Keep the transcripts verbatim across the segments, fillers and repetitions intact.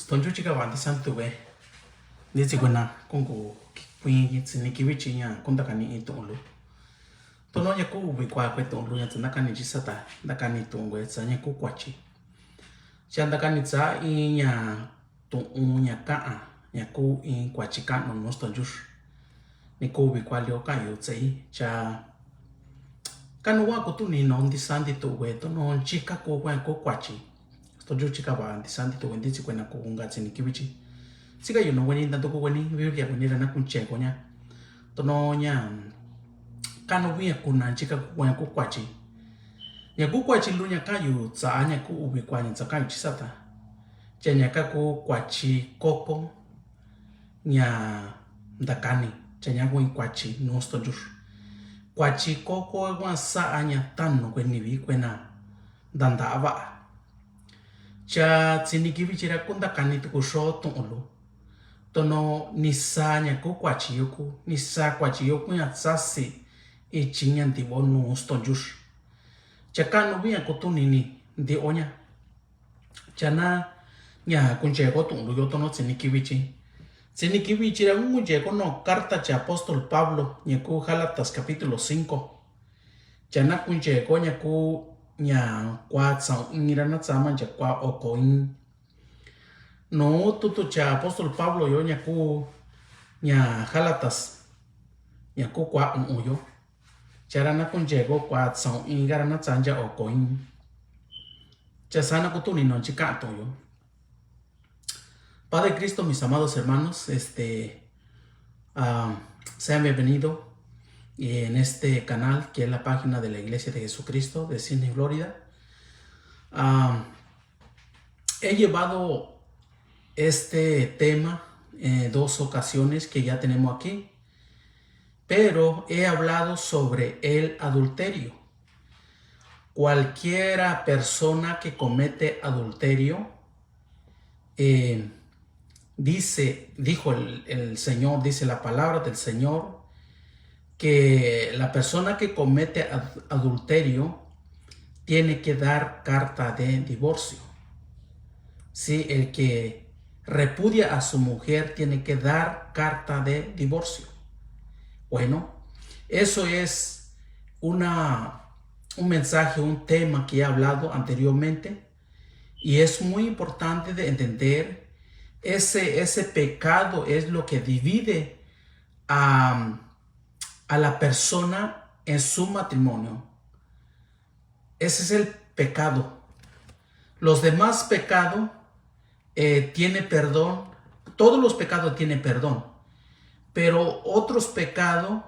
Tonyu chikava ntisanti tuve. Ntitsi kuena konku kui tsini kivichi ña kontakani in tu'unlu. Tono ña ku uvi kua kue tu'unlu ña tsantakani chisata, ntakani tu'un kue tsa ña ku kuachi. Cha ntakani tsa in ña tu'un ña ka'a ña ku in kuachi ka'nu nu'u stonyu. Ni ku uvi kua lio ka'ayu tsei cha kanu wa kutuni no ntisanti tuve tono nchika ku kue ku kuachi. Stonyu chikava ntisanti tuve ntitsi kuena ku kunka tsini kivichi. Tsika yu no kueni ntantu ku kueni Biblia kueni ra na kunche koña. Tono ña kanu via kuna nchika ku kue ku kuachi. Ña ku kuachi lu ña ka'ayu tsa ña ku uvi kua ña tsa ka'ayu chisata. Cha ña ka ku kuachi koko ña ntakani, cha ña ku in kuachi nu'u stonyu. Kuachi koko kua sa'a ña tanu kue nivi kuena ntanta'a va'a. Cha tsini kivichi ra kuntakani tuku xo tu'unlu. Tono ni sa ña ku kuachi yoku, ni sa kuachi yoku ña tsasi ichi ña ntivo nu'u stonyu. Cha kanu via kutuni ni nti'o ña. Cha na ña kunche ko tu'unlu yo tono tsini kivichi. Tsini kivichi ra kunche ko no karta cha apostol Pablo ña ku Gálatas kapítulo cinco. Cha na kunche ko ña ku ña kua tsa'u in ra na tsama cha kua oko in. Nu'u tutu cha apostol Pablo yo ña ku ña Gálatas ña ku kua u'un yo. Cha ra na kunche ko kua tsa'u in ka ra na tsancha oko in. Cha sa na kutuni no nchika tu'un yo. Padre Cristo, mis amados hermanos, este, ah, sean bienvenidos en este canal que es la página de la Iglesia de Jesucristo de Sydney, Florida. Ah, he llevado este tema en dos ocasiones que ya tenemos aquí, pero he hablado sobre el adulterio. Cualquiera persona que comete adulterio, eh, dice, dijo el, el Señor, dice la palabra del Señor, que la persona que comete ad-, adulterio tiene que dar carta de divorcio. Sí, el que repudia a su mujer tiene que dar carta de divorcio. Bueno, eso es una, un mensaje, un tema que he hablado anteriormente, y es muy importante de entender, ese, ese pecado es lo que divide a, a la persona en su matrimonio. Ese es el pecado. Los demás pecados, eh, tiene perdón. Todos los pecados tienen perdón. Pero otros pecados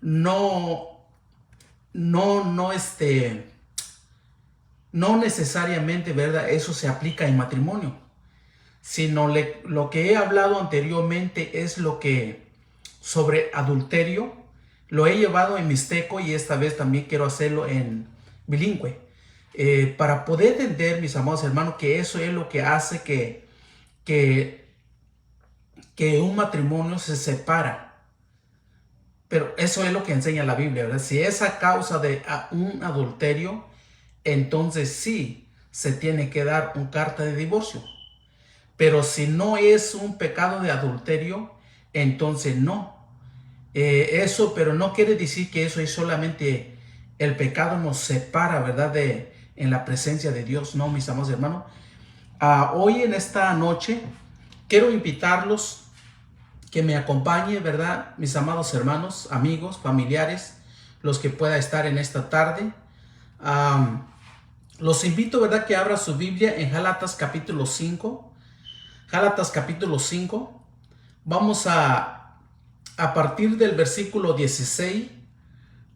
no, no, no, este, no necesariamente, ¿verdad? Eso se aplica en matrimonio. Sino le-, lo que he hablado anteriormente es lo que sobre adulterio, lo he llevado en mixteco y esta vez también quiero hacerlo en bilingüe. Eh, para poder entender, mis amados hermanos, que eso es lo que hace que, que, que un matrimonio se separa. Pero eso es lo que enseña la Biblia, ¿verdad? Si es a causa de a-, un adulterio, entonces sí se tiene que dar un carta de divorcio. Pero si no es un pecado de adulterio, entonces no. Eh, eso, pero no quiere decir que eso es solamente el pecado nos separa, ¿verdad? De, en la presencia de Dios. No, mis amados hermanos. Ah, hoy en esta noche quiero invitarlos que me acompañe, ¿verdad? Mis amados hermanos, amigos, familiares, los que pueda estar en esta tarde. Am, los invito, ¿verdad? Que abra su Biblia en Gálatas capítulo cinco. Gálatas capítulo cinco. Vamos a, a partir del versículo dieciséis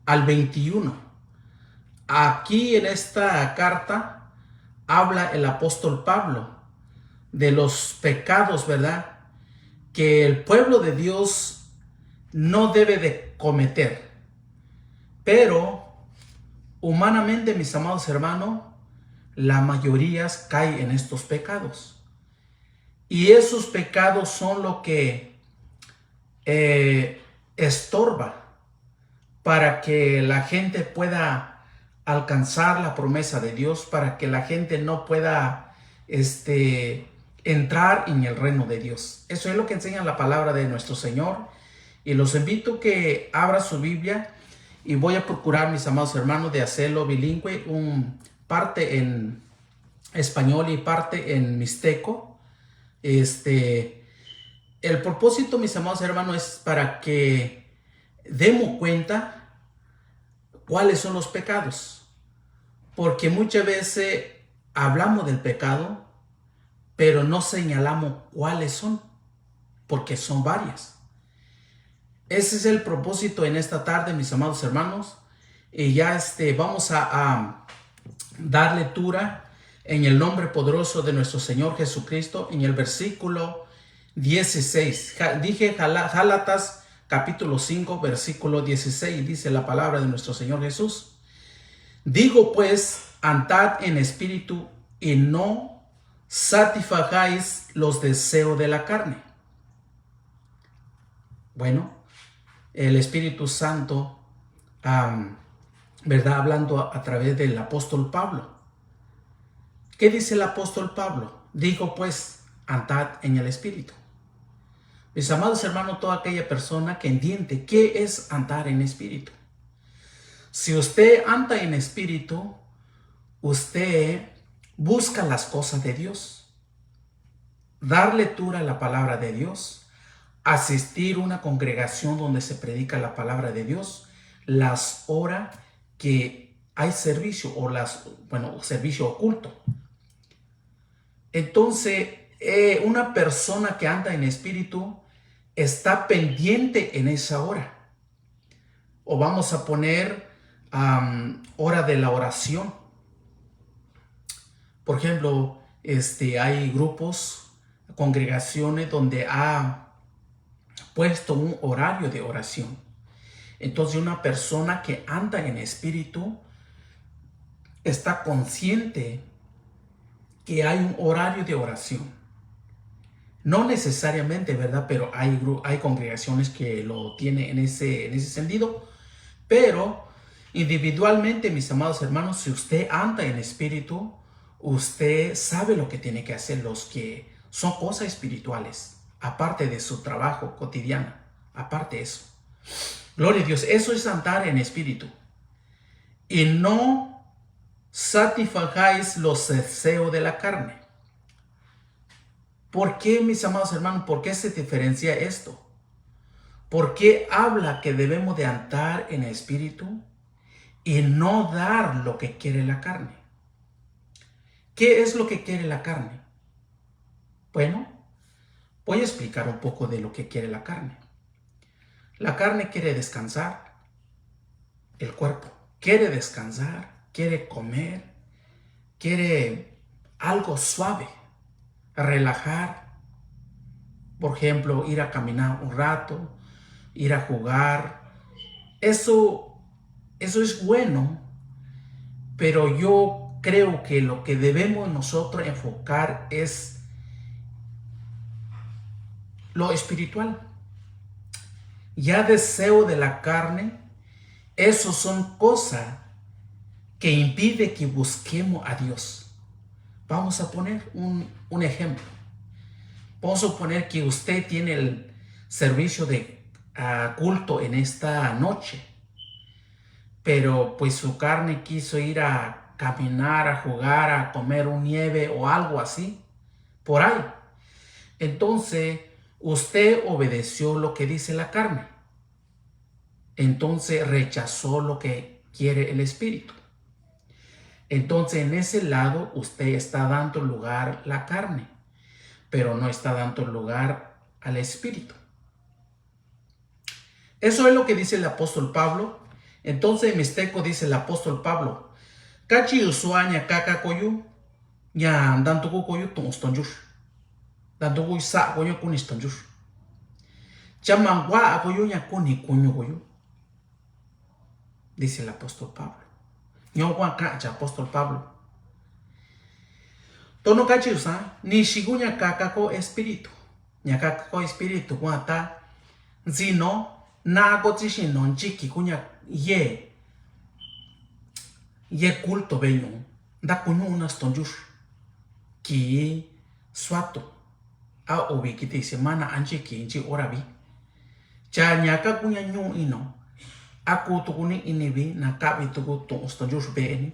al veintiuno. Aquí en esta carta habla el apóstol Pablo de los pecados, ¿verdad? Que el pueblo de Dios no debe de cometer. Pero humanamente, mis amados hermanos, la mayoría cae en estos pecados. Y esos pecados son lo que, eh, estorba para que la gente pueda alcanzar la promesa de Dios, para que la gente no pueda, este, entrar en el reino de Dios. Eso es lo que enseña la palabra de nuestro Señor. Y los invito que abra su Biblia y voy a procurar, mis amados hermanos, de hacerlo bilingüe, un parte en español y parte en mixteco. Este, el propósito, mis amados hermanos, es para que demos cuenta cuáles son los pecados. Porque muchas veces hablamos del pecado, pero no señalamos cuáles son, porque son varias. Ese es el propósito en esta tarde, mis amados hermanos. Y ya, este, vamos a, a dar lectura en el nombre poderoso de nuestro Señor Jesucristo, en el versículo dieciséis. Ja-, dije Jala-, Gálatas capítulo cinco, versículo dieciséis, dice la palabra de nuestro Señor Jesús. Digo pues, andad en espíritu y no satisfagáis los deseos de la carne. Bueno, el Espíritu Santo, am, ¿verdad? Hablando a, a través del apóstol Pablo. ¿Qué dice el apóstol Pablo? Digo pues, andad en el Espíritu. Mis amados hermanos, toda aquella persona que entiende qué es andar en Espíritu. Si usted anda en Espíritu, usted busca las cosas de Dios. Dar lectura a la palabra de Dios, asistir a una congregación donde se predica la palabra de Dios, las horas que hay servicio o las, bueno, servicio oculto. Entonces, eh, una persona que anda en espíritu está pendiente en esa hora. O vamos a poner, am, hora de la oración. Por ejemplo, este, hay grupos, congregaciones donde ha puesto un horario de oración. Entonces, una persona que anda en espíritu está consciente que hay un horario de oración. No necesariamente, ¿verdad? Pero hay gru-, hay congregaciones que lo tienen en ese, en ese sentido. Pero individualmente, mis amados hermanos, si usted anda en espíritu, usted sabe lo que tiene que hacer, los que son cosas espirituales, aparte de su trabajo cotidiano, aparte de eso. Gloria a Dios, eso es andar en espíritu. Y no satisfagáis los deseos de la carne. ¿Por qué, mis amados hermanos? ¿Por qué se diferencia esto? ¿Por qué habla que debemos de andar en espíritu y no dar lo que quiere la carne? ¿Qué es lo que quiere la carne? Bueno, voy a explicar un poco de lo que quiere la carne. La carne quiere descansar, el cuerpo quiere descansar, quiere comer, quiere algo suave, relajar. Por ejemplo, ir a caminar un rato, ir a jugar. Eso, eso es bueno, pero yo creo que lo que debemos nosotros enfocar es lo espiritual. Ya deseo de la carne, esos son cosas que impide que busquemos a Dios. Vamos a poner un, un ejemplo. Vamos a suponer que usted tiene el servicio de, ah, culto en esta noche, pero pues su carne quiso ir a caminar, a jugar, a comer un nieve o algo así, por ahí. Entonces, usted obedeció lo que dice la carne. Entonces rechazó lo que quiere el espíritu. Entonces, en ese lado, usted está dando lugar la carne, pero no está dando lugar al espíritu. Eso es lo que dice el apóstol Pablo. Entonces, en mixteco dice el apóstol Pablo, kachi usua ña kaka koyu, ña ntantuku koyu tu'un stonchur. Ntantuku sa'a koyu kuni stonchur. Chama ngua koyu ña kuni kuñu koyu. Dice el apóstol Pablo. Ña ngua kachi apóstol Pablo. Tonu kachi usa, ni xigu ña kaka ko espíritu. Ña kaka ko espíritu ngua ta, sino na ko tsixino nchiki kuña ye, ye culto veñu, nda kuñu una stonchur. Ki suatu. a ovi ki ti semana anchi ki nchi ora vi. Cha ñaka kuña ñuin no. A kutu kuni ini vi na kavi tuku tuxto nchuxu veni.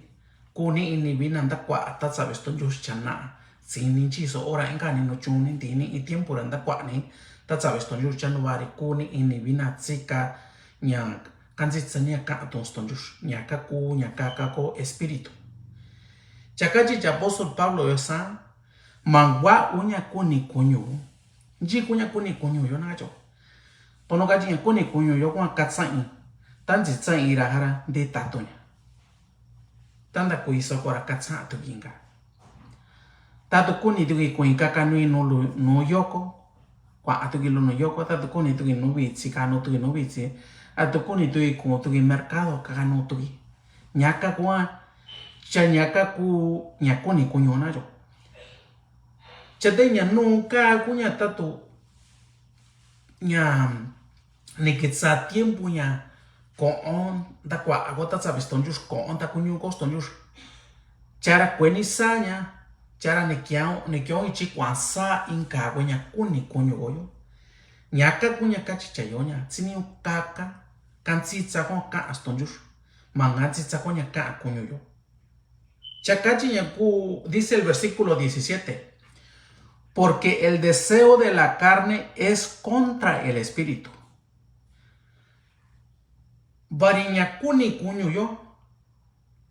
Kuni ini vi na ndakua tatsavi sto nchuxu chana. Tsini nchiso ora inka ni no chuni ntini i tiempo ra ndakua ni tatsavi sto nchuxu chana vari kuni ini vi na tsika ña kantsitsa ña ka tuxto nchuxu ñaka ku ñaka ka ko espíritu. Chakachi cha apóstol Pablo yo sa mangua uña kuni kuñu. Nchi kuña kuni kuñu yo na cho. Tono kachi ña kuni kuñu yo kuña katsain. Tantsitsain ra jara ndi tatuña. Tanda kuiso kora katsa tukinga. Tatu kuni tuki kuinka kanui nu lu nu yoko. Kua atuki lu nu yoko tatu kuni tuki nu vitsi kanu tuki nu vitsi. Atu kuni tuki ku tuki mercado kanu tuki. Ñaka kua cha ñaka ku ña kuni kuñu na yo. Cha te ña nu ka kuña tatu ña ni kitsa tiempo ña ko'on ta kua ako ta tsavi stonchux ko'on ta kuñu ko stonchux. Chara kueni sa ña chara ni kion ni kion ichi kuan sa inka kue ña kuni kuñu koyo. Ñaka kuña kachi chayo ña tsini kaka kantsitsa ko ka'a stonchux. Manga tsitsa ko ña ka'a kuñu yo. Chakachi ña ku dice el versículo diecisiete. Porque el deseo de la carne es contra el espíritu. Vari ña kuni kuñu yo.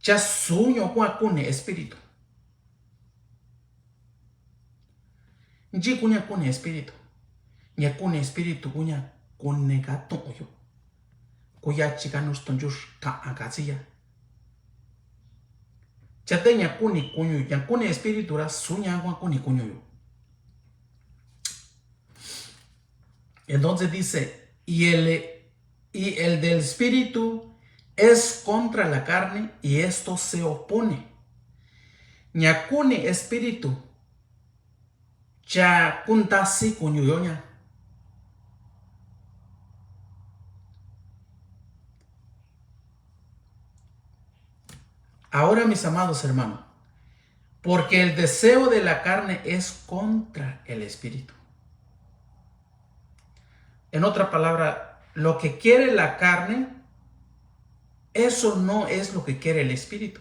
Cha suño kua kuni espíritu. Nchi kuña kuni espíritu. Ña kuni espíritu kuña kuni ka tu'un yo. Kuya chika nu stonchux ka'a katsiya. Chate ña kuni kuñu ña kuni espíritu ra suña kua kuni kuñu yo. Entonces dice, y el, y el del espíritu es contra la carne y esto se opone. Ña kuni espíritu cha kuntasi kuñu yo ña. Ahora, mis amados hermanos, porque el deseo de la carne es contra el espíritu. En otra palabra, lo que quiere la carne, eso no es lo que quiere el espíritu.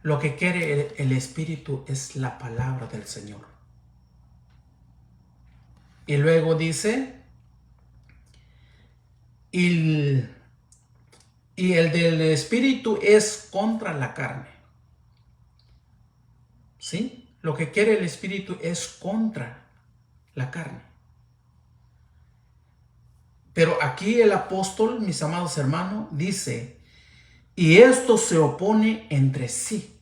Lo que quiere el, el espíritu es la palabra del Señor. Y luego dice, y el, y el del espíritu es contra la carne. ¿Sí? Lo que quiere el espíritu es contra la carne. Pero aquí el apóstol, mis amados hermanos, dice, y esto se opone entre sí.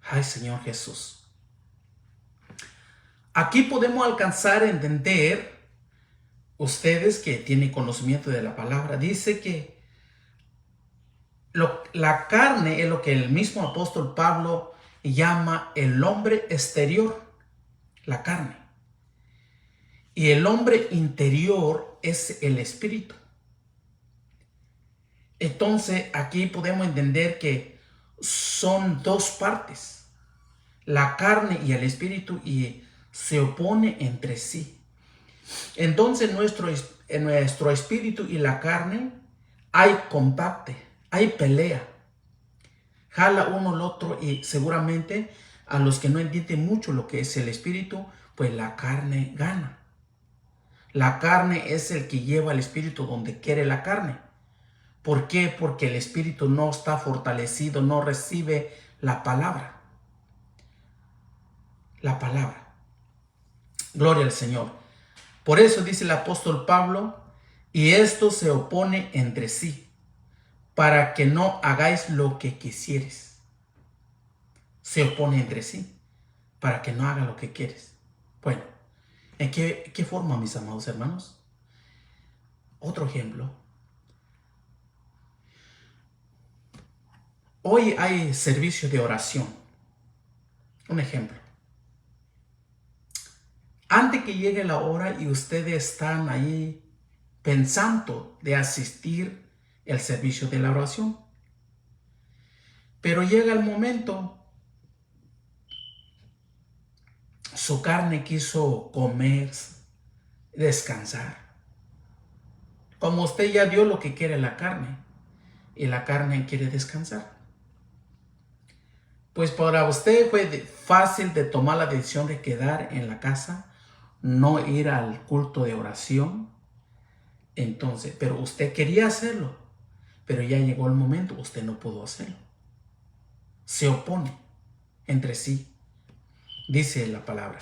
Ay, Señor Jesús. Aquí podemos alcanzar a entender, ustedes que tienen conocimiento de la palabra, dice que lo, la carne es lo que el mismo apóstol Pablo llama el hombre exterior, la carne. Y el hombre interior es el espíritu. Entonces, aquí podemos entender que son dos partes, la carne y el espíritu, y se opone entre sí. Entonces, nuestro es-, en nuestro espíritu y la carne hay combate, hay pelea. Jala uno al otro y seguramente a los que no entienden mucho lo que es el espíritu, pues la carne gana. La carne es el que lleva al espíritu donde quiere la carne. ¿Por qué? Porque el espíritu no está fortalecido, no recibe la palabra. La palabra. Gloria al Señor. Por eso dice el apóstol Pablo, y esto se opone entre sí, para que no hagáis lo que quisieres. Se opone entre sí, para que no haga lo que quieres. Bueno, ¿en qué, qué forma, mis amados hermanos? Otro ejemplo. Hoy hay servicio de oración. Un ejemplo. Antes que llegue la hora y ustedes están ahí pensando de asistir el servicio de la oración. Pero llega el momento Su carne quiso comer, descansar. Como usted ya dio lo que quiere la carne, y la carne quiere descansar. Pues para usted fue de- fácil de tomar la decisión de quedar en la casa, no ir al culto de oración. Entonces, pero usted quería hacerlo, pero ya llegó el momento, usted no pudo hacerlo. Se opone entre sí, dice la palabra.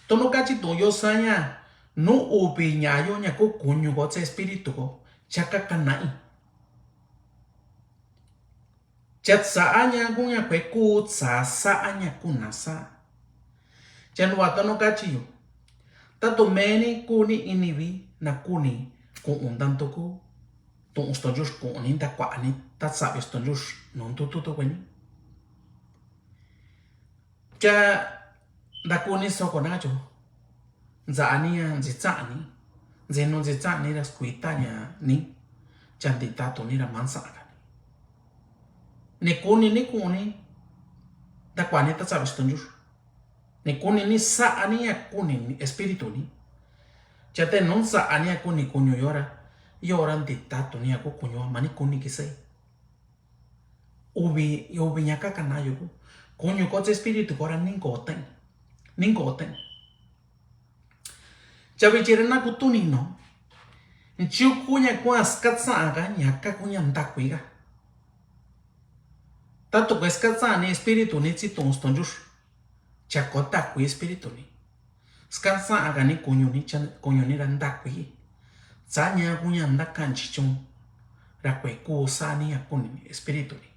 Tono kachi tuyo saña, nu upi ñayo ña ku kuñu ko tse espíritu ko, chaka kana'i. Cha tsa'a ña ku ña kue ku tsa sa'a ña ku na sa'a. Cha nuva tono kachi yo. Tatu meni kuni inivi na kuni ku'un tanto ku. Tu'un stonjux ku'un ni ntakua'ani ta tsavi stonjux nuntutu to kueni. Cha ntakuni soko nacho. Ntsa'ani a ntsitsa'ani. Ntsinu ntsitsa'ani ra skuitaña ni. Cha ntitatu ni ra mansa'akani. Ni kuni ni ku'uni. Ntakua'ani ta tsavi stonjux. Ni kuni ni sa'ani a kuni ni espíritu ni. Cha te nu nsa'ani a kuni kuñu yora. Yora ntitatu ni a ku kuñu a mani kuni kisei. Uvi, uvi ña kakana yo ku. Kuñu ko tse espíritu ko ra ni nkoten. Ni nkoten. Cha vichi ra na kutuni no. Nchi ku ña ku a skatsa'an ka ña ka ku ña ntakui ka. Tatu kue skatsa'an ni espíritu ni tsi tu'un stonjux. Cha ko takui espíritu ni. Skatsa'an ka ni kuñu ni cha kuñu ni ra ntakui. Tsa ña ku ña ntakan chichun. Ra kue ku sa ni a kuni espíritu ni.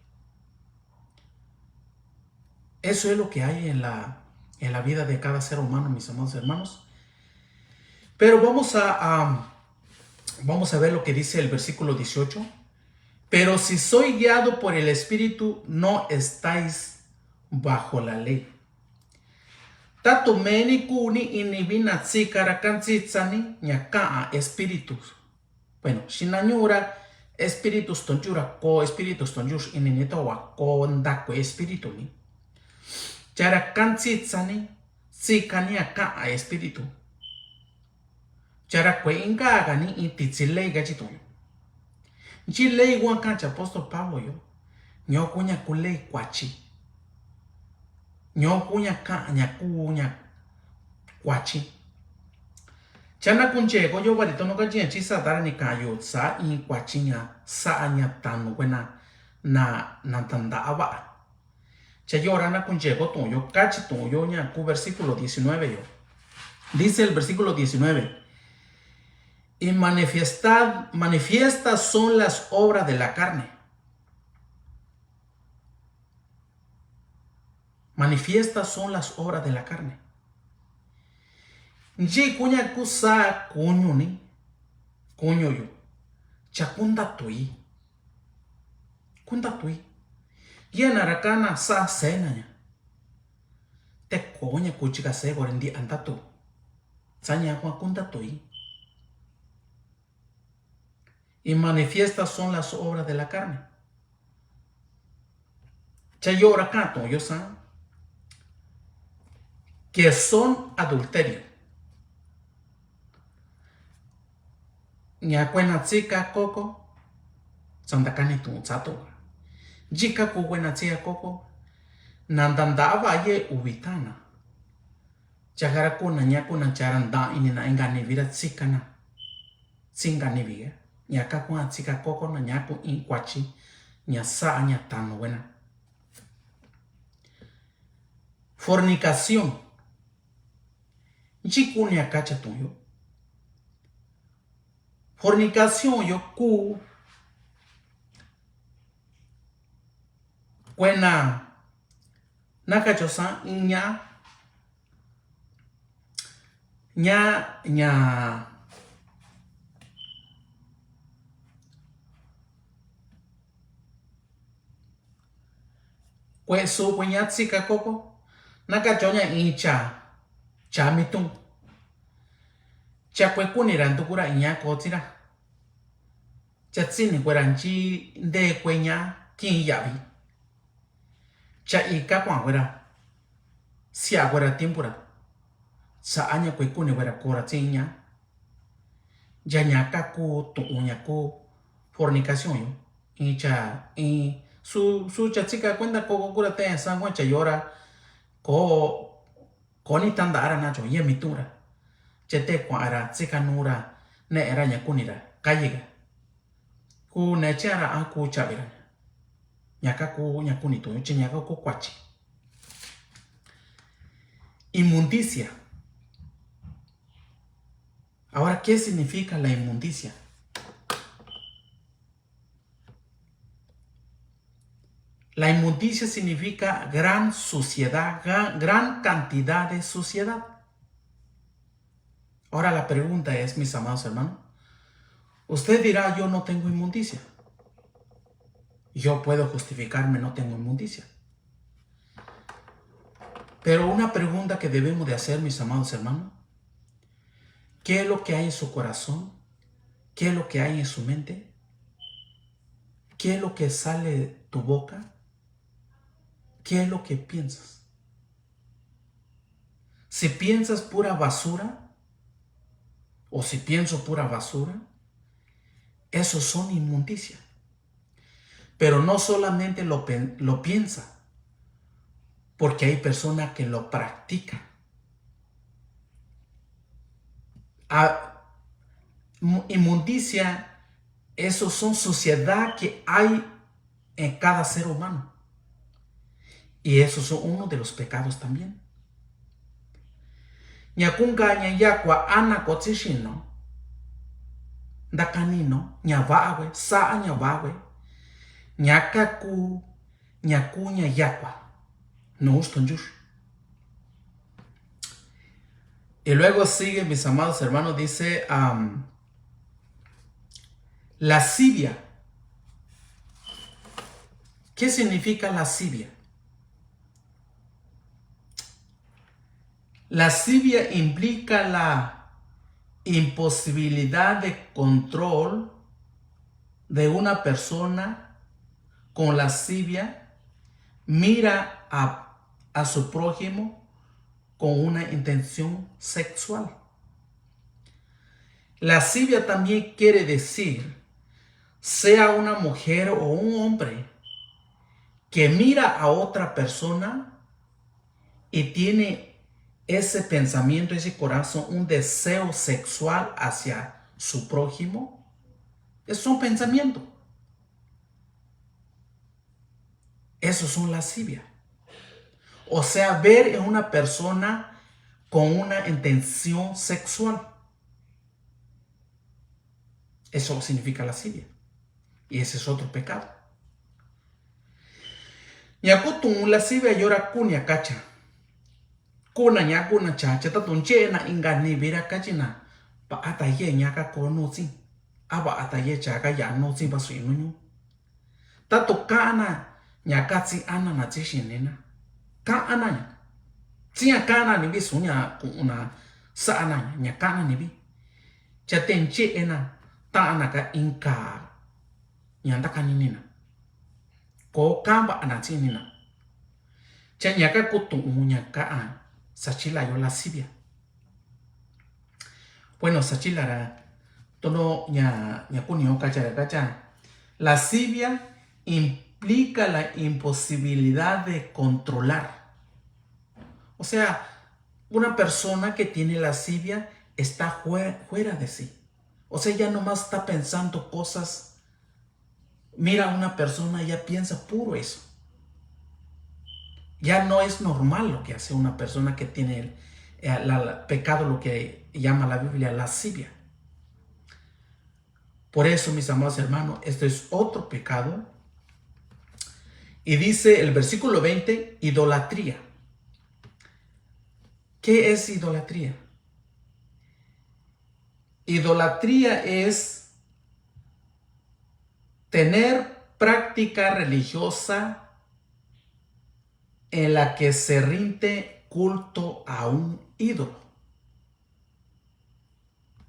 Eso es lo que hay en la, en la vida de cada ser humano, mis amados hermanos. Pero vamos a, a, vamos a ver lo que dice el versículo dieciocho. Pero si soy guiado por el Espíritu, no estáis bajo la ley. Tatu meni kuni inivi na tsika ra kantsitsani ña ka'a espíritu. Bueno, xina ñu'u ra espíritu stonjux ra ko espíritu stonjux ini ni to wa ko ntakue espíritu ni. Cha ra kantsitsani tsika ni a ka'a espíritu. Cha ra kue inka'akani in titsi ley kachi tu'un yo. Nchi ley ku a ka'an chi apóstol Pablo yo. Ño ku ña ku ley kuachi. Ño ku ña ka'a ña ku ña kuachi. Cha na kunche ko yo vari tono kachi ña chi sa tara ni ka'a yo sa in kuachi ña sa ña tanu kuena na na tanda ava. Cha yora na kunche ko tu'un yo kachi tu'un yo ña ku versículo diecinueve yo. Dice el versículo diecinueve. Y manifiestad, manifiestas son las obras de la carne. Manifiestas son las obras de la carne. Nchi ku ña ku sa kuñu ni, kuñu yu. Cha ku ntatui. Ku ntatui. Yena ra kana sa sena ña. Te ko ña ku chika se ko re ndi antatu. Sa ña ku a ku ntatui. Y manifiestas son las obras de la carne. Cha yora ka'an tu'un yo sa. Que son adulterio. Ña kuena tsika koko. Sa ntakani tu'un sa tu'un. Nchika ku kuena tsika koko. Na ntanda ava ye uvi tana. Chakara kuna ña kuna chara nda ini na inka nivi ra tsika na. Tsinka nivi ga. Ña ka ku a tsika koko na ña ku in kuachi. Ña sa ña tanu kuena. Fornicación. Nchi ku ni a kacha tu'un yo. Fornicación yo ku kuena na kacho sa in ña ña ña kue su kue ña tsika koko na kacho ña in cha cha mitun. Cha kue kuni ra ntuku ra in ña kotsi ra. Cha tsini kue ra nchi nte kue ña kin yavi. Cha ika kua kue ra sia kue ra tiempo ra. Sa'a ña kui kuni wera kora tsiña. Ya ña kaku tu'un ña ku fornicación yo. Icha i su su chatsika kuenta koko kura te San Juan chayora ko koni tanda ara nacho yemi tura. Chete kuara tsika nura ne era ña kunira kayiga. Ku neche ara a ku chavira. Ña kaku ña kuni tu che ña kaku kuachi. Inmundicia. Ahora, ¿qué significa la inmundicia? La inmundicia significa gran suciedad, gran, gran cantidad de suciedad. Ahora la pregunta es, mis amados hermanos, usted dirá, yo no tengo inmundicia. Yo puedo justificarme, no tengo inmundicia. Pero una pregunta que debemos de hacer, mis amados hermanos, ¿qué es lo que hay en su corazón? ¿Qué es lo que hay en su mente? ¿Qué es lo que sale de tu boca? ¿Qué es lo que piensas? Si piensas pura basura, o si pienso pura basura, esos son inmundicia. Pero no solamente lo pen-, lo piensa, porque hay personas que lo practican. Ah, mu-, inmundicia, esos son suciedad que hay en cada ser humano. Y esos son uno de los pecados también. Ña kunka ña yakua ana ko tsixino, ndakanino, ña vague, sa'a ña vague, ña kaku, ña ku ña yakua. No gusto ñux. Y luego sigue, mis amados hermanos, dice, am, lascivia. ¿Qué significa lascivia? Lascivia implica la imposibilidad de control de una persona con lascivia, mira a, a su prójimo con una intención sexual. Lascivia también quiere decir, sea una mujer o un hombre que mira a otra persona y tiene ese pensamiento, ese corazón, un deseo sexual hacia su prójimo, es un pensamiento. Eso es un lascivia. O sea, ver en una persona con una intención sexual. Eso significa lascivia. Y ese es otro pecado. Ña ku tuun lascivia yora ku ña kacha. Kuna ña kuna chacha ta tuun chena inka nivira kachina. Va'a ta ye ña ka ko nutsin. A va'a ta ye cha ka ya nutsin va sui nuñu. Tatu ka'ana ña katsi ana na tsi xinina. Ka'ana ña. Tsi ña ka'ana nivi su ña ku'una sa'ana ña ka'ana nivi. Cha tenche'ena ta'ana ka inka ña ndakani nina. Ko ka'an va'ana tsi nina. Cha ña ka kutu'un ña ka'an sachila yo lascivia. Bueno, sachilara tono ña ña kuni yo kachara kacha. Lascivia implica la imposibilidad de controlar. O sea, una persona que tiene lascivia está fue- fuera de sí. O sea, ya nomás está pensando cosas. Mira a una persona, ya piensa puro eso. Ya no es normal lo que hace una persona que tiene el, el- la- la- pecado, lo que llama la Biblia lascivia. Por eso, mis amados hermanos, esto es otro pecado. Y dice el versículo veinte, idolatría. ¿Qué es idolatría? Idolatría es tener práctica religiosa en la que se rinde culto a un ídolo.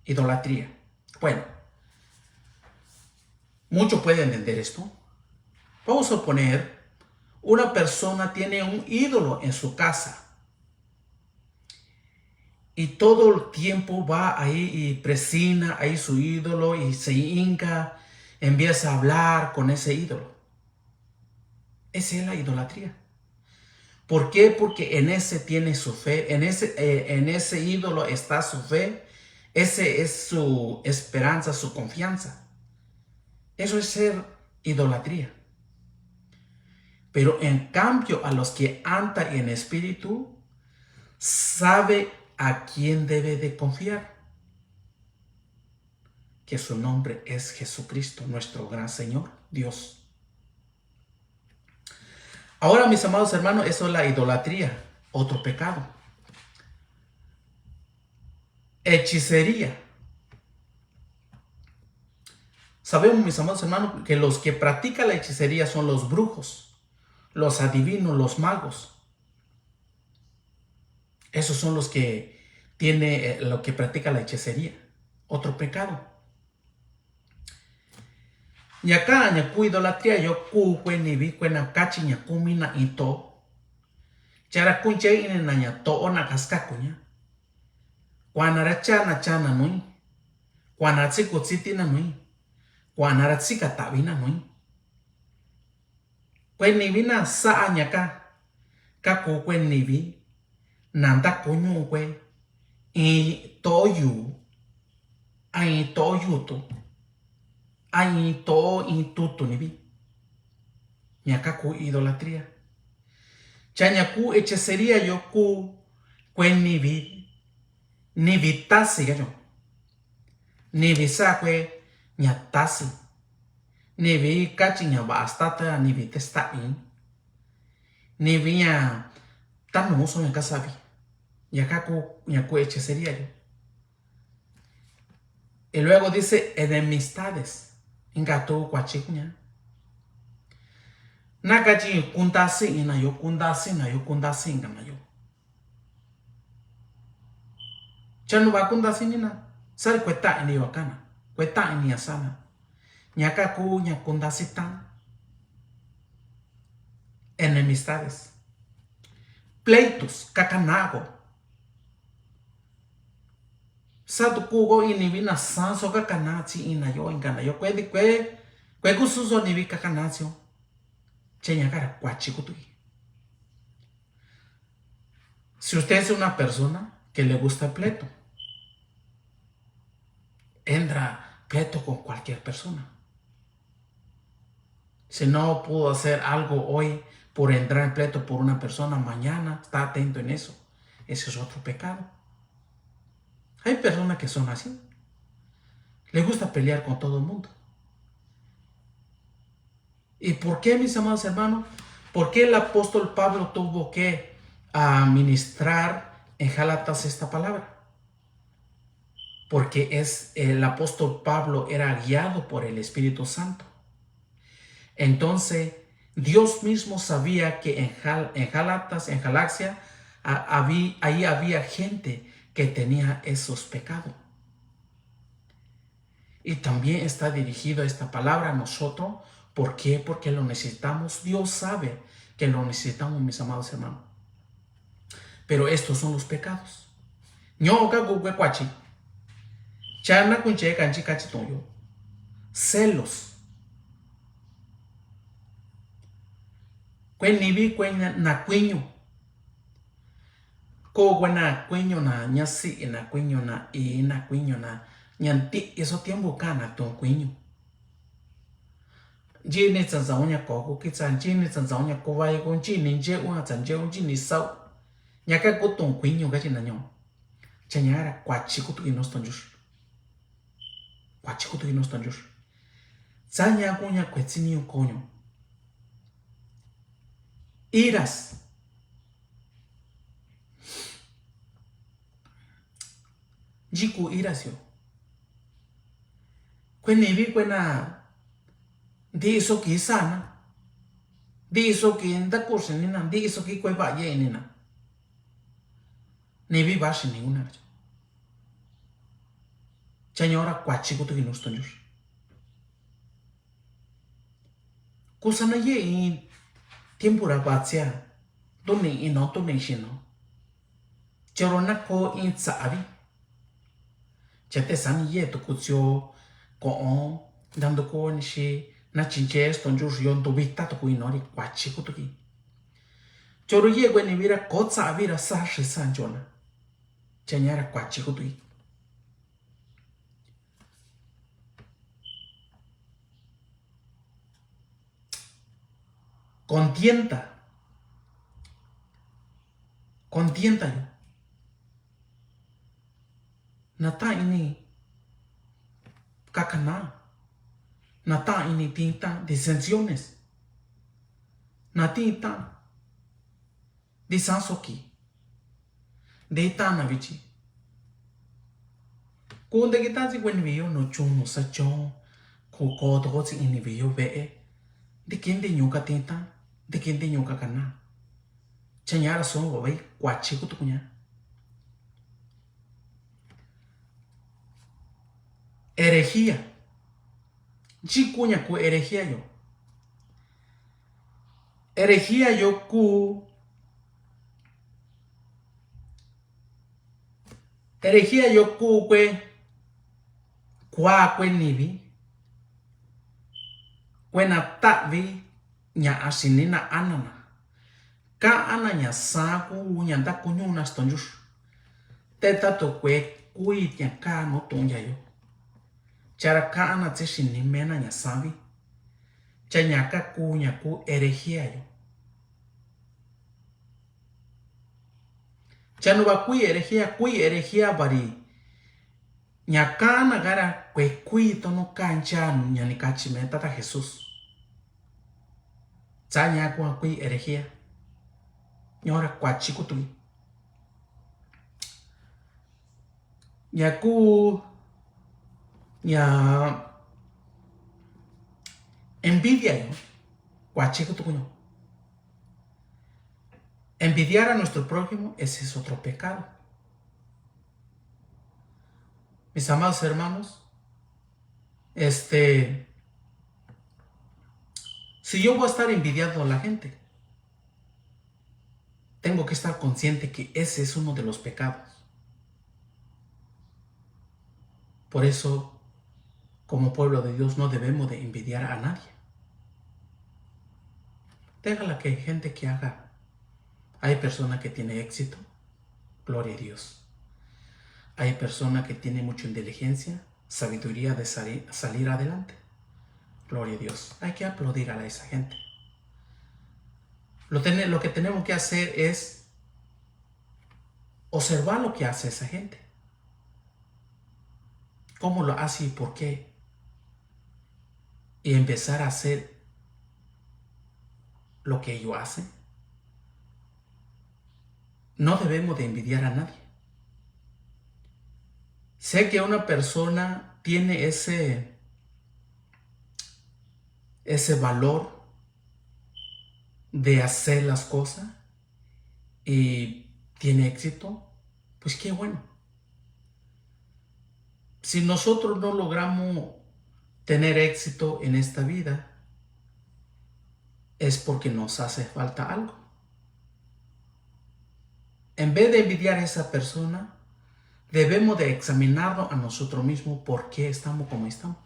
Idolatría. Bueno, muchos pueden entender esto. Vamos a suponer, una persona tiene un ídolo en su casa. Y todo el tiempo va ahí y presina ahí su ídolo y se hinca, empieza a hablar con ese ídolo. Esa es la idolatría. ¿Por qué? Porque en ese tiene su fe, en ese, eh, en ese ídolo está su fe, ese es su esperanza, su confianza. Eso es ser idolatría. Pero en cambio, a los que andan en espíritu, sabe a quién debe de confiar, que su nombre es Jesucristo, nuestro gran Señor, Dios. Ahora, mis amados hermanos, eso es la idolatría, otro pecado. Hechicería. Sabemos, mis amados hermanos, que los que practican la hechicería son los brujos, los adivinos, los magos. Esos son los que tiene, eh, lo que practica la hechicería. Otro pecado. Ña ka ña ku idolatría yo ku kue nivi kue na kachi ña ku mina ito. Chara kunche ini na ña to'o na kaskaku ña. Kuanara chana chana nui. Kuanara tsiku tsiti na nui. Kuanara tsika tavi na nui. Kue nivi na sa'a ña ka, ka ku kue nivi na nda kuñu kue in to'o yu, a in to'o yutu, a in to'o in tutu nivi. Ña ka ku idolatría. Cha ña ku hechicería yo ku kue nivi, nivi tasi ka yo. Nivi sa'a kue ña tasi. Nivi kachi ña va'a stata, nivi te sta'i. Nivi ña tanu so ña kasavi. Ña ka ku, ña ku hechicería yo. Y luego dice enemistades. Inka tu kuachi kuña. Na kachi kundasi ina yo, kundasi na yo, kundasi ina yo. Cha nu va kundasi nina, sari kue ta'i ni yo kana, kue ta'i ni ya sana. Ña ka ku ña kundasi tan. Enemistades. Pleitos, kakanago. Sa tu ku go ini vi na sanso kakana tsi ina yo, inka na yo, kue di kue, kue ku suso ni vi kakana tsi yo. Che ña kara kuachi kutu gi. Si usted es una persona que le gusta el pleito, entra pleito con cualquier persona. Si no pudo hacer algo hoy por entrar en pleito por una persona, mañana está atento en eso. Ese es otro pecado. Hay personas que son así. Le gusta pelear con todo el mundo. ¿Y por qué, mis amados hermanos? ¿Por qué el apóstol Pablo tuvo que, ah, ministrar en Gálatas esta palabra? Porque es, el apóstol Pablo era guiado por el Espíritu Santo. Entonces, Dios mismo sabía que en Gal-, en Gálatas, en Galacia, a-, habí-, ahí había gente que tenía esos pecados. Y también está dirigido esta palabra a nosotros. ¿Por qué? Porque lo necesitamos. Dios sabe que lo necesitamos, mis amados hermanos. Pero estos son los pecados. Ño'o ka ku kue kuachi. Chana kunche kanchi kachi toyo. Celos. Kue nivi kue na, na kuiñu. Ko kue na kuiñu na ñasi'i, na kuiñu na i, na kuiñu na ña nti'i so tiempo kana tu kuiñu. Nchini tsanzaun ña ko ku kitsa, nchini tsanzaun ña ku vai ku, nchini ncheu, a tsa ncheu, nchini sau. Ña ka ku tu kuiñu kachi na ño'o. Cha ña kara kuachi kutu gi nuestro Dios. Kuachi kutu gi nuestro Dios. Tsa ña ku ña kue tsi ni yo koño. Iras. Nchi ku iras yo. Kue nivi kue na nti'i so ki sana. Nti'i so ki nda kusi ni na, nti'i so ki kue va'a ye ni na. Nivi vaxi ni una. Cha ño'o ra kuachi kutu gi nuestro Dios. Kusa na ye in tiempo ra vatsia, tuni ino, tuni xino. Choro na ko in tsavi. Chate sani ye tuku tsio ko on dandu ko ni shi na chinche sto njus yo ndu vita tuku ino ri kuachi kutuki. Choro ye kue ni vira ko tsavi ra sa shi sa njona. Chanyara kuachi kutuki. Contienda. Contienda yo. Natan ini kakana. Natan ini tinta disensiones. Natinta disansoki. Deitana vichi. Kunde kita si kuen vio no chun no sa chon. Ku ko to ko si ini vio ve. De kinde nyuka tinta. De kinde nyuka kana. Chanyara son vavai kuachi kutukuña. Herejía. Nchikuña ku herejía yo. Herejía yo ku. Herejía yo ku kue. Kua kue nivi. Kue na tavi ña asini na anana. Kaana ña sa ku ña nda kuñu na stonjus. Te tato kue kui ña ka no tuña yo. Chara kaana tse sini mena ña savi. Cha ña ka ku ña ku herejía yo. Cha no va kui herejía, kui herejía vari. Ña kaana gara kue kui tono kancha ña ni kachi me tata Jesús. Tsa ña kua kui herejía. Ñora kuachi kutui. Ña ku ña envidia yo. Kuachi kutukuño. Envidiar a nuestro prójimo, ese es otro pecado. Mis amados hermanos, este, si yo voy a estar envidiando a la gente, tengo que estar consciente que ese es uno de los pecados. Por eso, como pueblo de Dios, no debemos de envidiar a nadie. Déjala que gente que haga. Hay persona que tiene éxito, gloria a Dios. Hay persona que tiene mucha inteligencia, sabiduría de sali-, salir adelante. Gloria a Dios. Hay que aplaudir a esa gente. Lo tene-, lo que tenemos que hacer es observar lo que hace esa gente. ¿Cómo lo hace y por qué? Y empezar a hacer lo que ellos hacen. No debemos de envidiar a nadie. Sé que una persona tiene ese, ese valor de hacer las cosas y tiene éxito, pues qué bueno. Si nosotros no logramos tener éxito en esta vida, es porque nos hace falta algo. En vez de envidiar a esa persona, debemos de examinarnos a nosotros mismos por qué estamos como estamos.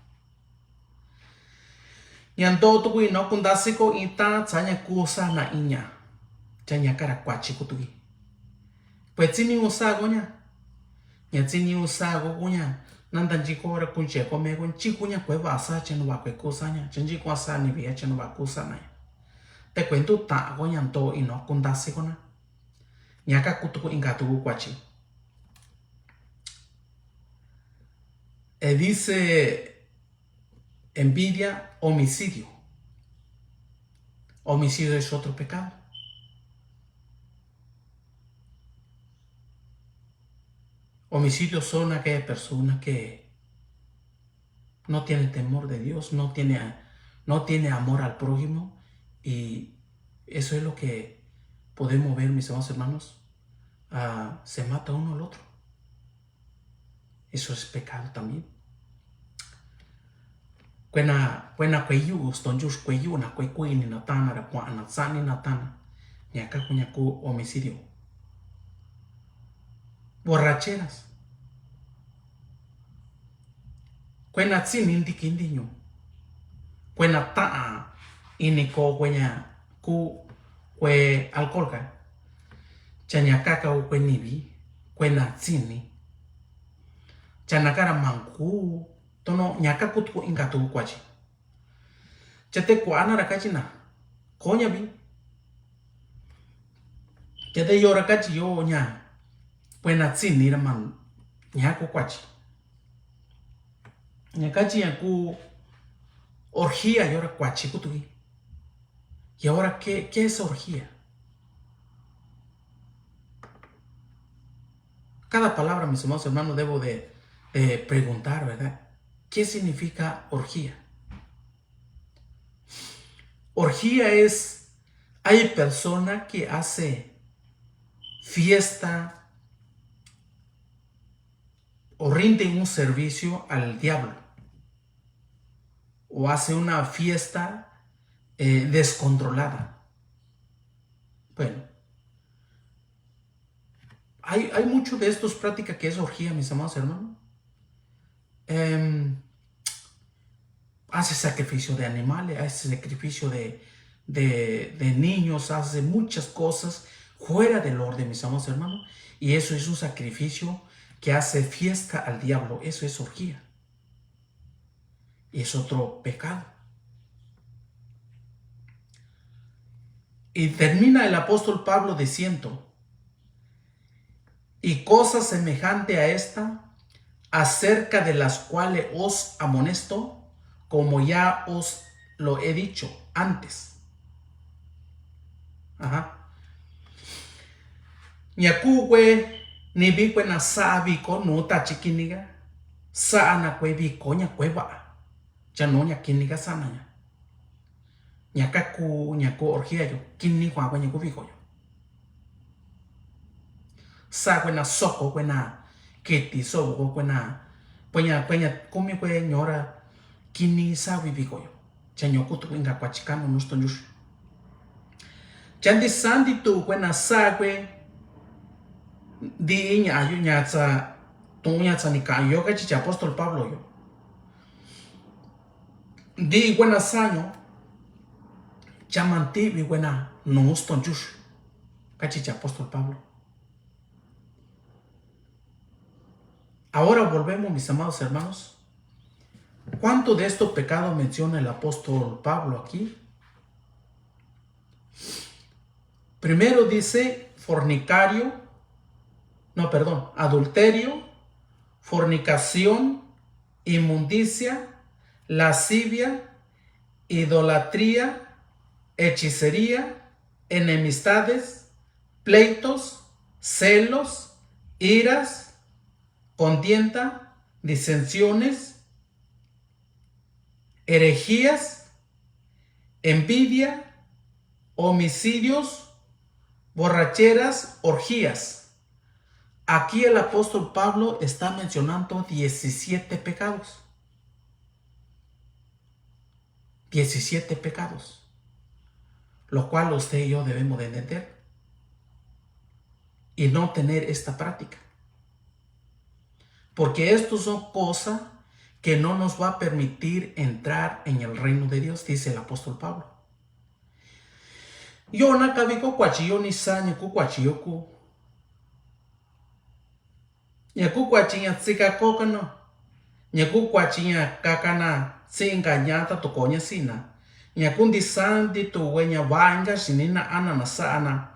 Ña nto tuku ino kundasiko ita tsa ña kusa na iña. Cha ña kara kuachi kutuki. Pues tsi ni usa koña. Ña tsi ni usa ko kuña. Nanda nchiko ra kunche ko me ko nchikuña kue vasa che no va kue kusaña. Che nchiko asa ni via che no va kusanaña. Te kue ntu ta koña nto ino kundasiko na. Ña ka kutuku inka tuku kuachi. E dice envidia, homicidio. Homicidio es otro pecado. Homicidio son aquellas personas que no tienen temor de Dios, no tiene, no tiene amor al prójimo, y eso es lo que podemos ver, mis amados hermanos. Ah, se mata uno al otro. Eso es pecado también. Kuena, kuena kue yu, stonjus kue yu, na kue kui ni na tana, ra kua na tsani na tana. Ña ka kuña ku homicidio. borracheras. Kuena tsini ntiki ntiñu. Kuena ta'a ini ko kueña ku kue alcohol ka. Cha ñaka ka kue nivi kuena tsini. Cha naka ra manku tono ñaka kutu inka tu kuachi. Chate kuana ra kachi na koña vi. Chate yo ra kachi yo ña kuena tsini ra man ña ku kuachi. Ña kachi ña ku orgía yo ra kuachi kutu vi. Y ahora, ¿qué, qué es orgía? Cada palabra, mis amados hermanos, debo de, de preguntar, ¿verdad? ¿Qué significa orgía? Orgía es, hay persona que hace fiesta o rinde un servicio al diablo, o hace una fiesta, eh, descontrolada. Bueno, hay, hay mucho de estos prácticas que es orgía, mis amados hermanos. Em, hace sacrificio de animales, hace sacrificio de, de, de niños, hace muchas cosas fuera del orden, mis amados hermanos. Y eso es un sacrificio que hace fiesta al diablo, eso es orgía. Y es otro pecado. Y termina el apóstol Pablo diciendo, y cosa semejante a esta, acerca de las cuales os amonesto, como ya os lo he dicho antes. Ajá. Ña ku kue nivi kuena sa'a viko nu tachi kini ka. Sa'a na kue viko ña kue va'a. Cha nu ña kini ka sa'a na ña. Ña ka ku, ña ku orgía yo, kini kua kue ña ku viko yo. Sa'a kuena soko kuena kiti soko kuena, kueña, kueña kumi kue ñora kini sa'a vi viko yo. Cha ño kutu inka kuachi kanu nu stonjuxi. Cha nti sandi tu kuena sa'a kue nti ña yo ña tsa, tu ña tsa ni ka yo kachi cha apóstol Pablo yo. Nti kuena saño, cha mantivi kuena nu stonjuxi, kachi cha apóstol Pablo. Ahora volvemos, mis amados hermanos. ¿Cuánto de estos pecados menciona el apóstol Pablo aquí? Primero dice fornicario, no, perdón, adulterio, fornicación, inmundicia, lascivia, idolatría, hechicería, enemistades, pleitos, celos, iras, contienda, disensiones, herejías, envidia, homicidios, borracheras, orgías. Aquí el apóstol Pablo está mencionando diecisiete pecados. Diecisiete pecados, lo cual usted y yo debemos de entender y no tener esta práctica. Porque estos son cosas que no nos va a permitir entrar en el reino de Dios, dice el apóstol Pablo. Yo na kavi ko kuachi yo ni sa ña ku kuachi yo ku. Ña ku kuachi ña tsika ko kana. Ña ku kuachi ña kakana tsi inka ña ta tu ko ña sina. Ña ku nti sandi tu we ña va'a inka sini na ana na sa'ana.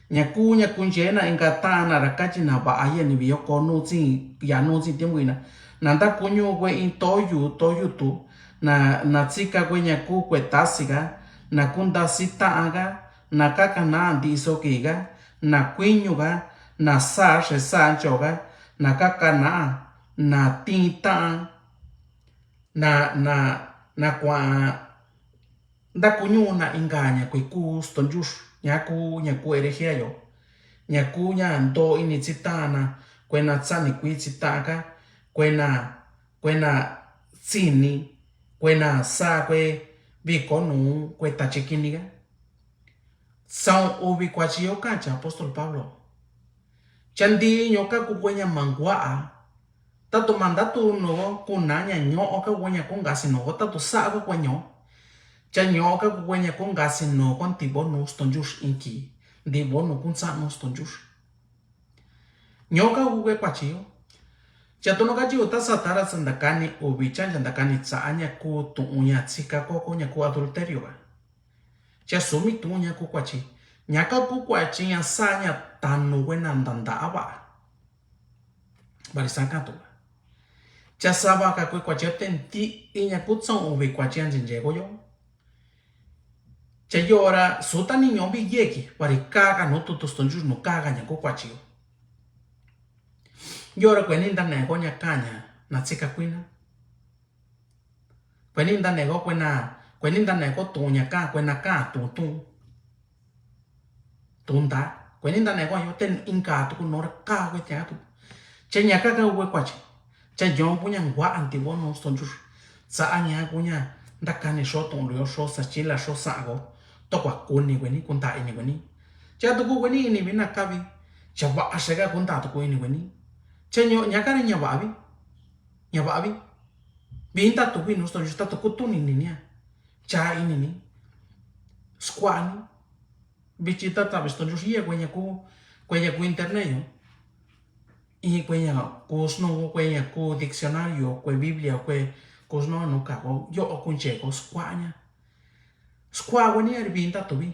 Ña ku ña ku nchena inka ta'ana ra kachi na va'a ya ni vi yo ko nu tsi ya nu tsi tiempo ina. Na nta ku ñu we in toyu toyu tu. Na na tsika we ña ku kue tasi ka. Na ku ntasi ta'a ka. Na kakana nti so ki ka. Na kuiñu ka. Na sa xe sa ncho ka. Na kakana. Na tin ta'a. Na na na kua nta ku ñu na inka ña kui ku stonjuxi ña ku ña ku herejía yo. Ña ku ña nto ini tsi ta'a na kuena tsani kui tsi ta'a ka. Kuena kuena tsini kuena sa kue viko nu kue tachi kini ka. Saun uvi kuachi yo kachi apóstol Pablo. Cha ndi ñoka kukueña mangua'a. Tatu manda tu nuko kuna ña ñoka kukueña kunga si nuko tatu sa'a kukueño. Cha ñoka kukueña kunga si nuko nti bo nu stonjux inki. Nti bo nu kuntsa nu stonjux. Ñoka kukue kuachi yo. Cha tonu kachi uta satara sandakani uvi cha sandakani tsa'a ña ku tu'un ña tsika koko ña ku adulterio ba. Cha sumi tu'un ña ku kuachi. Ñaka ku kuachi ña sa ña tanu kuena ndanda aba. Bari sa katu ba. Cha saba ka ku kuachi yo tenti i ña ku tsaun uvi kuachi ña njenje ko yo. Cha yora sutani ñovi yeki bari kaka nu tutu stonjux nu kaka ña ku kuachi yo. Yora kueni ndane ko ña kaña na tsika kuina. Kueni ndane ko kuena, kueni ndane ko tuña ka, kuena ka tu tu. Tunda, kueni ndane ko yo ten inka tu ku nora ka kue tia tu. Che ña ka ka kue kuachi. Che yo kuña ngua anti bo nu stonjur. Sa aña kuña ndakani xo tun lu yo xo sa chila xo sa go. Tokua kuni kueni, kunda ini kueni. Che tu ku kueni ini vina kavi. Che va a xega kunda tu ku ini kueni. Che ño, ña kari ña va vi. Ña va vi. Vinta tu kui nu stonjur ta tu ku tuni ni nia. Cha ini ni. Skua ni. Vichi ta ta vi stonjur ia kueña ku, kueña ku internet yo. I kueña ku sno, kueña ku diccionario, kue Biblia, kue ku sno nu ka ko, yo o kunche ko skua ña. Skua kueni ari vinta tu vi.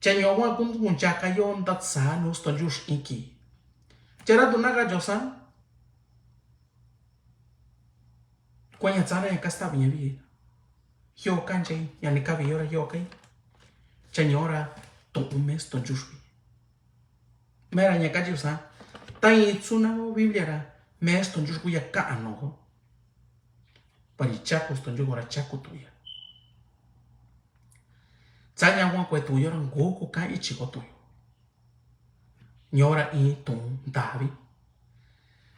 Cha ño wa kun kuncha ka yo nda sa nu stonjur inki. Chera tu na ka yo sa. Kueña tsana ya kasta viña vi. Yo kanche, ya ni kavi yora yo kai. Cha ñora to un mes to jushvi. Mera ña kachi usa. Ta i tsuna o Biblia ra mes to jushku ya ka ano ko. Pari chaku to jugora chaku tuya. Tsa ña wa kue tuyora nguku ka ichi ko tuyo. Ñora i tun davi.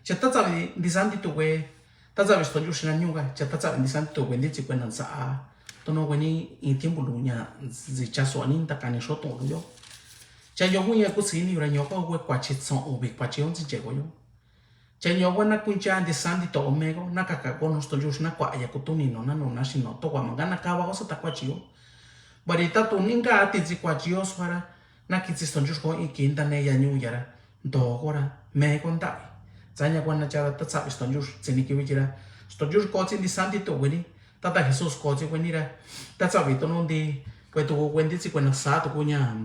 Cha tatsavi ndisanti tu kue, tatsavi stonjuxi na ñuka, cha tatsavi ndisanti tu kue nditsi kue na nsaa. Tono kue ni i tiempo lu ña zi chaso ani ntakani xo tun lu yo. Cha yo kuña kusi ni ura ñoka kue kuachi tson uvi kuachi onsi cheko yo. Cha ño wa na kuncha ndisanti to omego, na kaka ko nu stonjuxi na kuaya kutuni no na no na xino to wa manga na kava ko sa ta kuachi yo. Bari ta tu ninga ati tsi kuachi yo suara, na kitsi stonjux ko i kinda ne ya ñu yara. Ndo kora, me ko ndavi. Tsa ña kuana chara ta tsavi stonjux, tsini ki vichira. Stonjux ko tsi ndisanti to weni, tata Jesus ko tsi wenira. Ta tsavi to no ndi, kue tu kue nditsi kue na sa to kuña.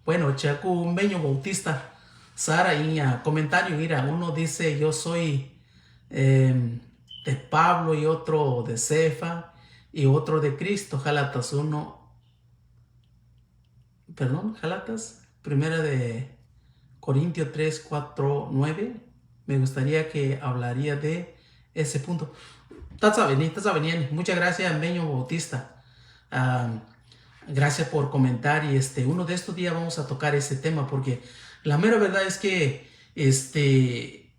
Bueno, chaku Meño Bautista, Sara iña comentario ira, uno dice, yo soy em, de Pablo y otro de Cefa y otro de Cristo, Gálatas uno, perdón, Gálatas, primera de Corintios tres, cuatro, nueve, me gustaría que hablaría de ese punto. Tatsaveni, tatsaveni, muchas gracias, Meño Bautista. Ah, gracias por comentar y este, uno de estos días vamos a tocar ese tema porque la mera verdad es que este,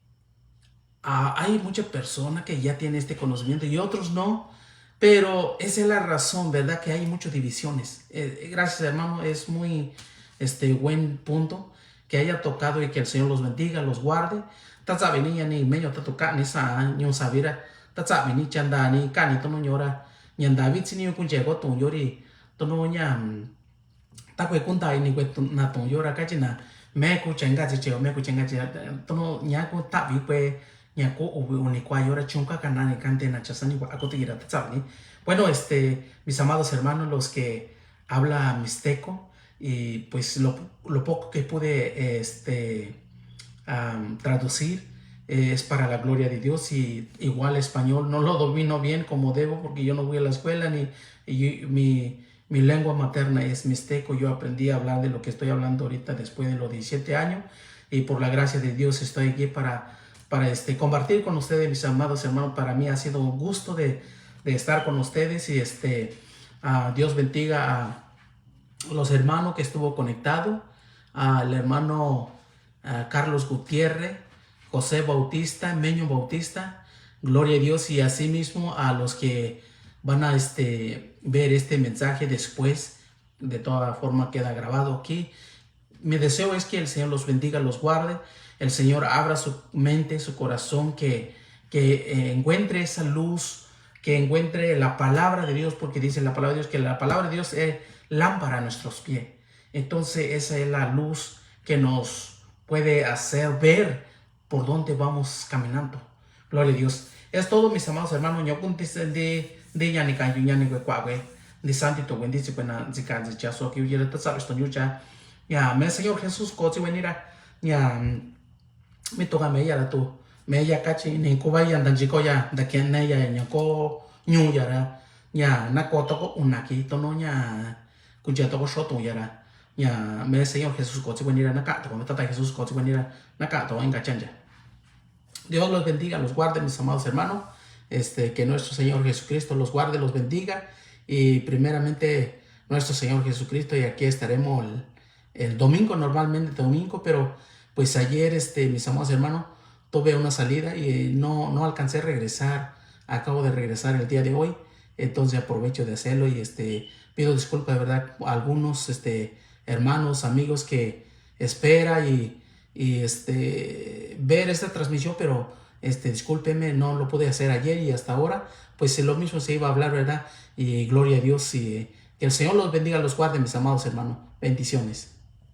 ah, hay muchas personas que ya tienen este conocimiento y otros no, pero esa es la razón, ¿verdad? Que hay muchas divisiones. Eh, gracias, hermano, es muy, este, buen punto que haya tocado y que el Señor los bendiga, los guarde. Tatsaveni ya ni meño tatu kani sa ñu savira. Tatsaveni chanda ni kani tono ñora. Ñanda vitsi ni kunche ko tun yori. Tono ña, mm, ta kue kunta ini kue na tun yora kachi na. Me ku chenga chi cheo, me ku chenga chi. Tono ña ku tavi kue ña ku uvi uni kua yora chunka kana ni kante na chasani kua ako tigira tatsaveni. Bueno, este, mis amados hermanos, los que habla mixteco, y pues lo, lo poco que pude, este, am, traducir, eh, es para la gloria de Dios, y igual español no lo domino bien como debo, porque yo no voy a la escuela, ni, y mi, mi lengua materna es mixteco. Yo aprendí a hablar de lo que estoy hablando ahorita después de los diecisiete años, y por la gracia de Dios estoy aquí para, para, este, compartir con ustedes, mis amados hermanos. Para mí ha sido un gusto de, de estar con ustedes, y, este, ah, Dios bendiga a los hermanos que estuvo conectado, al hermano, ah, Carlos Gutiérrez, José Bautista, Meño Bautista, gloria a Dios, y asimismo a los que van a, este, ver este mensaje después, De toda forma queda grabado aquí. Mi deseo es que el Señor los bendiga, los guarde. El Señor abra su mente, su corazón, que, que eh, encuentre esa luz, que encuentre la palabra de Dios, porque dice la palabra de Dios que la palabra de Dios es lámpara a nuestros pies. Entonces esa es la luz que nos puede hacer ver por dónde vamos caminando. Gloria a Dios. Es todo, mis amados hermanos. Ña kun di, di, di ñani kan yu ñani kue kua kue. Di santi to kue di si kue na di kan di cha so ki yu yera ta sa to yu cha. Ya, me Señor Jesús ko si kue nira. Ya, mm, mi to ka me ya la tu. Me ya ka chi ni ko ba ya dan chi ko ya, da kien ne ya ña ko ñu ya ra. Ya, na ko to ko una ki to no ya. Kucha to ko shoto ya ra. Ya, me Señor Jesús ko si kue nira na ka to ko, me Tata Jesús ko si kue nira na ka to inka chanja. Dios los bendiga, los guarde, mis amados hermanos. Este, que nuestro Señor Jesucristo los guarde, los bendiga. Y primeramente, nuestro Señor Jesucristo, y aquí estaremos el, el domingo, normalmente domingo, pero pues ayer, este, mis amados hermanos, tuve una salida y no, no alcancé a regresar. Acabo de regresar el día de hoy, entonces aprovecho de hacerlo y, este, pido disculpas, de verdad, a algunos, este, hermanos, amigos que espera y, y, este, ver esta transmisión, pero, este, discúlpeme, no lo pude hacer ayer y hasta ahora, pues lo mismo se iba a hablar, ¿verdad? Y gloria a Dios, y, eh, que el Señor los bendiga, los guarde, mis amados hermanos. Bendiciones.